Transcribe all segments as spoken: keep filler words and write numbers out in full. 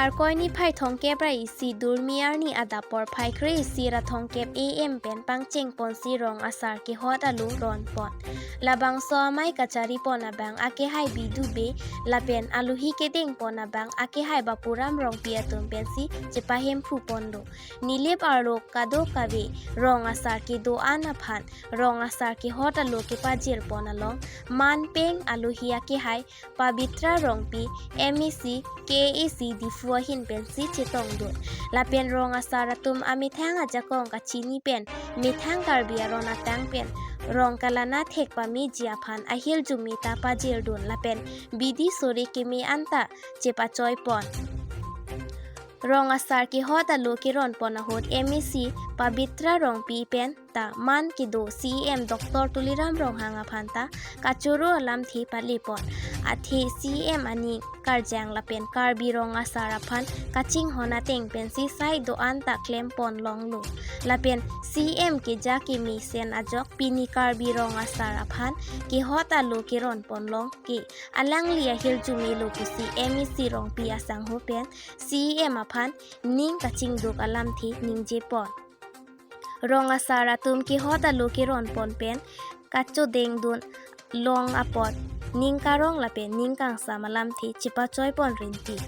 Arkoi niphai thomkep ra isi, durmi arni adap porphai kre-isi ra thomkep A M pen pangcheng ponsi rong asar kehot alo ron pon. Labangso amei kachari pon abang akehai Bidu Bey lapen alohi kedeng pon abang akehai Bapuram Rongpi atum pensi chepahemphu ponlo. Nilip arlo kadokave rong asar kedo-an aphan rong asar kehot alo kepajir pon along man peng alohi akehai Pabitra Rongpi, M A C, K A A C Diphu ahin pensi chetongdun. Lapen rong asar atum amethang ajakong kachini pen methang Karbi aron atang pen rong kalana thek pameji aphan ahirjume ta pajirdun lapen bidi sore keme anta chepachoi pon. Rong asar kehot alo keron pon ahut M A C Pabitra Rongpi pen ta man kedo C E M Doctor Tuliram Ronghang aphan ta kachoro alamthe pale pon. Athe C E M aning karjang lapen Karbi rong asar aphan kachinghon ateng pensi sai do-an ta klem pon longlo. Lapen C E M keja kemesen ajok pini Karbi rong asar aphan kehot alo keron pon long ke alangli ahirjume lo pusi M A C Rongpi asangho pen C E M aphan ning kachingduk alamthe ningje pon. Rong asar atum kehot alo keron pon pen kachodengdun long apot ning karong lapen ning kangsam alamthe chepachoi pon rinti.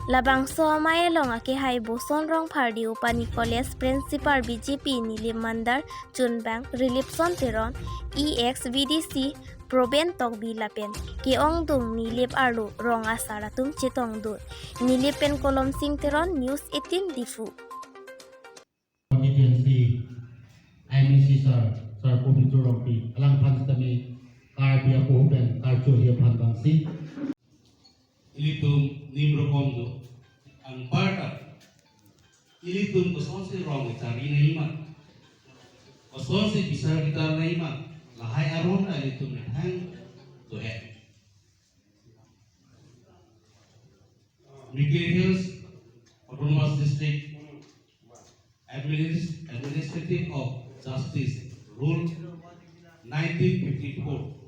Labangso amei along akehai Boson Rongphar Deopani College Principal B J P Nilip Mandar, Chunbang Rilipson Teron, E X V D C Proben Tokbi lapen ke-ongdung Nilip arlo rong asar atum chetongdun. Nilip pen Kolomsing Teron, News eighteen Diphu. Constituency M A C sir, Sir Pabitra Rongpi, alangphan sitame Karbi apo pen karcho hi aphan bangsi. Ilitum nim rokom do, anparta ilitum kosonsi rong kachari nangji ma, kosonsi bisar kitar nangji ma, lahai aron ta ilitum methang do-et. Mikir Hills Autonomous District Administ-, Administrative of Justice Rule nineteen fifty-four.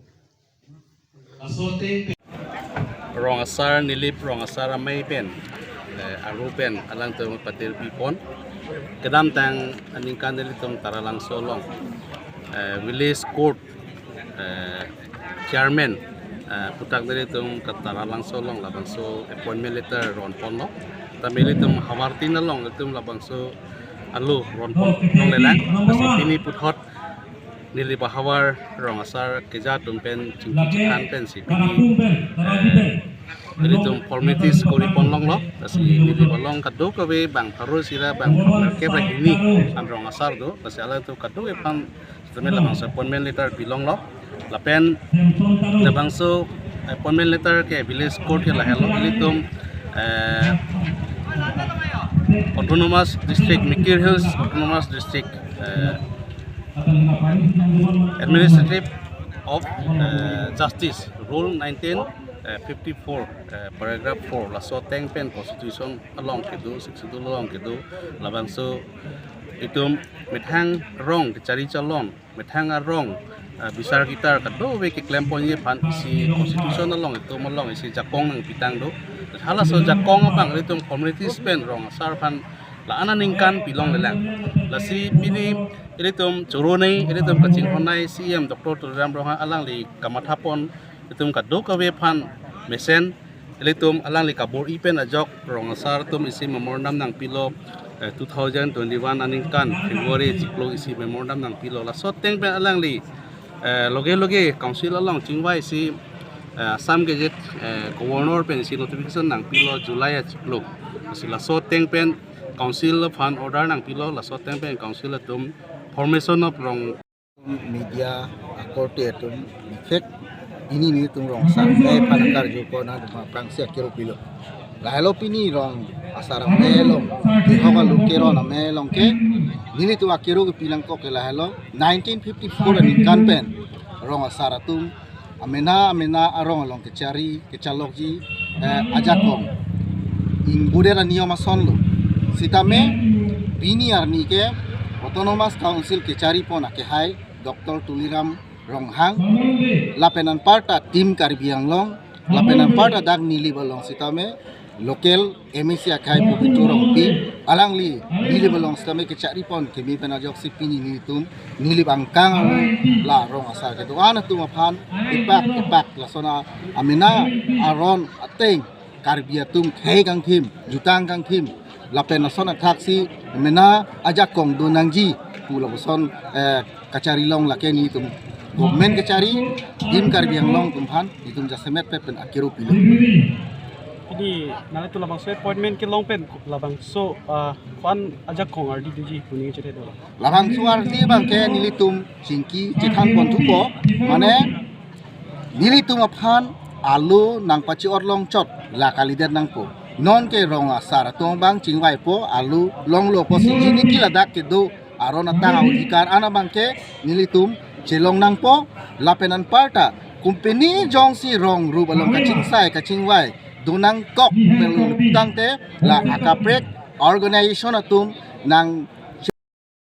Laso ateng pen rong asar, Nilip rong asar amei pen, eh, aru pen alangtum patirpi pon. Kedamtang aningkan nelitum Taralangso along, eh, Village Court, eh, Chairman, eh, aputhak nelitum ke Taralangso along labangso appointment letter ron ponlo. Tame ilitum havartin along ilitum labangso alo ron pon longlelang. Lasi pini puthot Nilip ahavar rong asar keja atum pen chingki chinghan pensi pini, eh, ilitum formalities kori pon longlo. Lasi Nilip along kadokave bang pharo isi ra bang pharo kep ra hini an rong asar do. Lasi alangtum kadokave aphan sitame labangso appointment letter pi longlo. Lapen labangso appointment letter ke Village Court ke lahelo, ilitum, eh, Autonomous District, Mikir Hills Autonomous District, eh, Administrative of, eh, Justice Rule nineteen fifty-four, eh, paragraph four, laso ateng pen Constitution along kedo, Sixth Schedule along kedo, labangso itum methang rong kachari chalon, methang arong, eh, bisar kitar kadokave keklem ponji aphan isi Constitution along itum along isi jakong nangpitang do. Halaso jakong abang ilitum formalities pen rong asar aphan la-an aningkan pi longlelang. Lasi pini ilitum choro nei, ilitum kachinghon nei C E M Doctor Tuliram Ronghang, alangli kamatha pon itum kadokave aphan mesen, ilitum alangli kabor-i pen ajok rong asar atum isi memorandum nangpilo, eh, two thousand twenty-one aningkan February chiklo isi memorandum nangpilo. Laso ateng pen alangli, eh, loge loge council along chingvaisi, eh, Assam Gazette, eh, Governor pensi notification nangpilo July achiklo. Lasi laso ateng pen council aphan order nangpilo, laso ateng pen council atum formation of rong media akorte atum bikhek pini nelitum rong asar amei aphan karju pon atum aphrangsi akero pilo. Lahelo pini rong asar amei along, kehok alo keron amei along ke nelitum akero kepi nangkok ke lahelo nineteen fifty-four aningkan pen rong asar atum amena amena arong along kachari kachalokji, eh, ajakong ingbuder aniyom asonlo. Sitame pini arni ke Autonomous Council kachari pon akehai Doctor Tuliram Ronghang, lapen anparta Team Karbi Anglong, lapen anparta dak Nilip along sitame local M A C akhai Pobitro Rongpi, alangli Nilip along sitame kechari pon keme pen ajoksi pini nelitum Nilip angkang alo la rong asar kedo-an atum aphan epak epak lason a amena aron ateng Karbi atum khei kangthim, jutang kangthim, lapen lason athaksi mena ajakong do nangji pu lapuson eh, kachari long lake nelitum government kachari, Team Karbi Anglong atum aphan nelitum jasemet pet pen akero pilo. Ini nanglitum labangso appointment kelong pen labangso ah, ko-an ajakong ardi doji pu ningje chethe do. Labangso ardi abangke nelitum chingki chethan pon thupo, mane nelitum aphan alu nangpache-ot longchot la kalidet nangpo. Non ke rong asar atum abang chingvaipo, alu longlo pusi jini ke ladak kedo aron atang a-odhikar an abangke nelitum chelong nangpo. Lapen anparta company jongsi rong rup along kachingsai kachingvai do nangkok pen lo tangte la akaprek organization atum nang